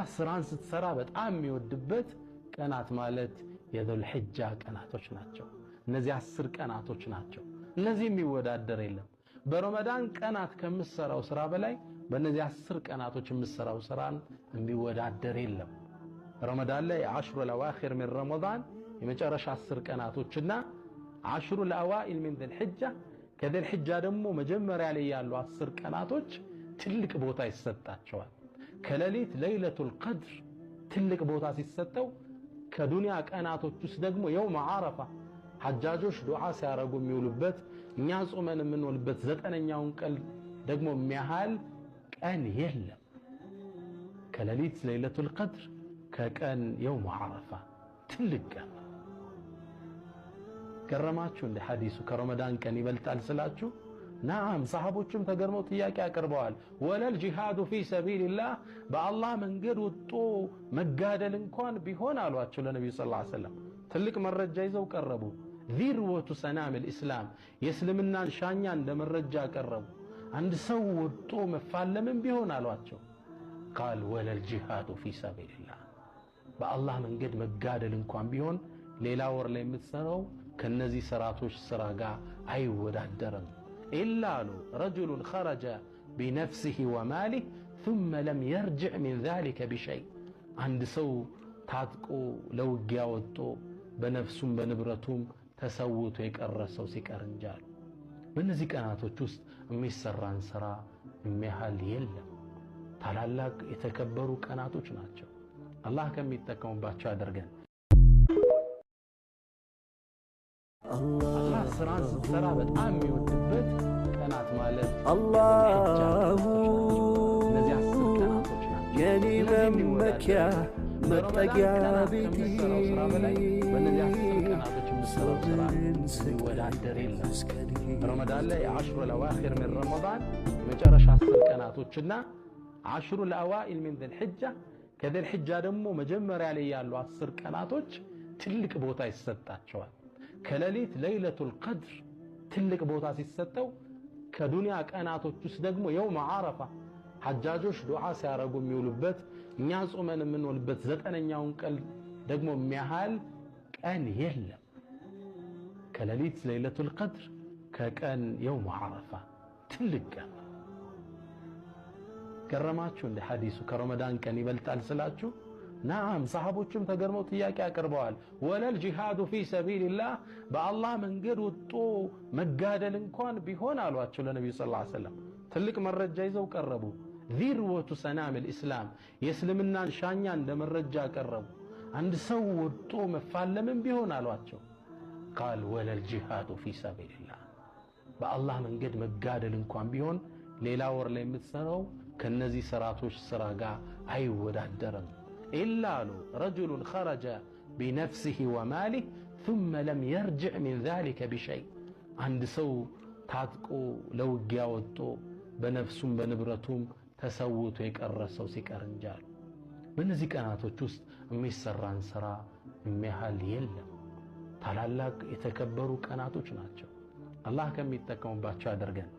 አላህ ስራን ስትሰራ በጣም የሚወድበት ቀናት ማለት የዙልሒጃ ቀናቶች ናቸው። እነዚህ 10 ቀናቶች ናቸው። እነዚህ የሚወዳደር የለም። በረመዳን ቀናት ከምትሰራው ስራ በላይ በእነዚህ 10 ቀናቶች የምትሰራው ስራን የሚወዳደር የለም። ረመዳን ላይ عشر الأواخر من رمضان የመጨረሻ 10 ቀናቶችና عشر الأوائل من ذي الحجة ከذي الحجة ደግሞ መጀመሪያ ላይ ያሉ 10 ቀናቶች ትልቅ ቦታ ይሰጣቸዋል። ከሌሊት ለይለቱል ቀድር ትልቅ ቦታ ሲሰጠው ከዱንያ ቀናቶች ውስጥ ደግሞ የውም ዓረፋ ሐጃጆች ዱዓ ሲያረጉ የሚውሉበት እኛ ጾመን የምንውልበት 9ኛውን ቀን ደግሞ የሚያህል ቀን የለም። ከሌሊት ለይለቱል ቀድር ከቀን የውም ዓረፋ ትልቅ ቀን። ገረማችሁ እንደ ሐዲሱ ከረመዳን ቀን ይበልጣል ስላችሁ? نعم ሰሃቦችም ተገርመው ጥያቄ አቅርበዋል። ولا الجهاد في سبيل الله በአላህ መንገድ ወጥቶ መጋደል እንኳን ቢሆን አሏቸው ለነብዩ صلى الله عليه وسلم። ትልቅ መረጃ ይዘው ቀረቡ። ذروة سنام الإسلام የእስልምናን ሻኛ እንደ መረጃ ቀረቡ። አንድ ሰው ወጥቶ መፋለምም ቢሆን አሏቸው። قال ولا الجهاد في سبيل الله በአላህ መንገድ መጋደል እንኳን ቢሆን ሌላ ወር ላይ የምትሰራው ከነዚህ ስራቶች ስራ ጋር አይወዳደርም። إلا አሉ رجل خرج بنفسه وماله ثم لم يرجع من ذلك بشيء አንድ ሰው ታጥቆ ለውጊያ ወጥቶ በነፍሱም በንብረቱም ተሰውቶ የቀረ ሰው ሲቀር እንጂ አሉ። በእነዚህ ቀናቶች ውስጥ የሚሰራን ስራ የሚያህል የለም። ታላላቅ የተከበሩ ቀናቶች ናቸው። አላህ ከሚጠቀሙባቸው አድርገን። አላህ ስራን ስትሰራ በጣም የሚወድበት ቀናት ማለት አላሁ እነዚህ 10 ቀናቶች ናቸው። የኔ መመኪያ መጠጊያ ቤቴ ከምትሰራው ስራ በላይ በእነዚህ 10 ቀናቶች የምትሰራው ስራ የሚወዳደር የለም። ረመዳን ላይ عشر الأواخر من رمضان የመጨረሻ 10 ቀናቶችና عشر الأوائل من ذي الحجة ከذي الحجة ደግሞ መጀመሪያ ላይ ያሉ 10 ቀናቶች ትልቅ ቦታ ይሰጣቸዋል። ከሌሊት ለይለቱል ቀድር ትልቅ ቦታ ሲሰጠው ከዱንያ ቀናቶች ውስጥ ደግሞ የውም ዓረፋ ሐጃጆች ዱዓ ሲያረጉ የሚውሉበት እኛ ጾመን የምንውልበት 9ኛውን ቀን ደግሞ የሚያህል ቀን የለም። ከሌሊት ለይለቱል ቀድር ከቀን የውም ዓረፋ ትልቅ ቀን። ገረማችሁ እንደ ሐዲሱ ከረመዳን ቀን ይበልጣል ስላችሁ? نعم ሰሃቦችም ተገርመው ጥያቄ አቅርበዋል። ولا الجهاد في سبيل الله በአላህ መንገድ ወጥቶ መጋደል እንኳን ቢሆን አሏቸው ለነብዩ صلى الله عليه وسلم። ትልቅ መረጃ ይዘው ቀረቡ። ذروة سنام الإسلام የእስልምናን ሻኛ እንደ መረጃ ቀረቡ። አንድ ሰው ወጥቶ መፋለምም ቢሆን አሏቸው። قال ولا الجهاد في سبيل الله በአላህ መንገድ መጋደል እንኳን ቢሆን ሌላ ወር ላይ የምትሰራው ከነዚህ ስራቶች ስራ ጋር አይወዳደርም። إلا አሉ رجل خرج بنفسه وماله ثم لم يرجع من ذلك بشيء አንድ ሰው ታጥቆ ለውጊያ ወጥቶ በነፍሱም በንብረቱም ተሰውቶ የቀረ ሰው ሲቀር እንጂ አሉ። በእነዚህ ቀናቶች ውስጥ የሚሰራን ስራ የሚያህል የለም። ታላላቅ የተከበሩ ቀናቶች ናቸው። አላህ ከሚጠቀሙባቸው አድርገን።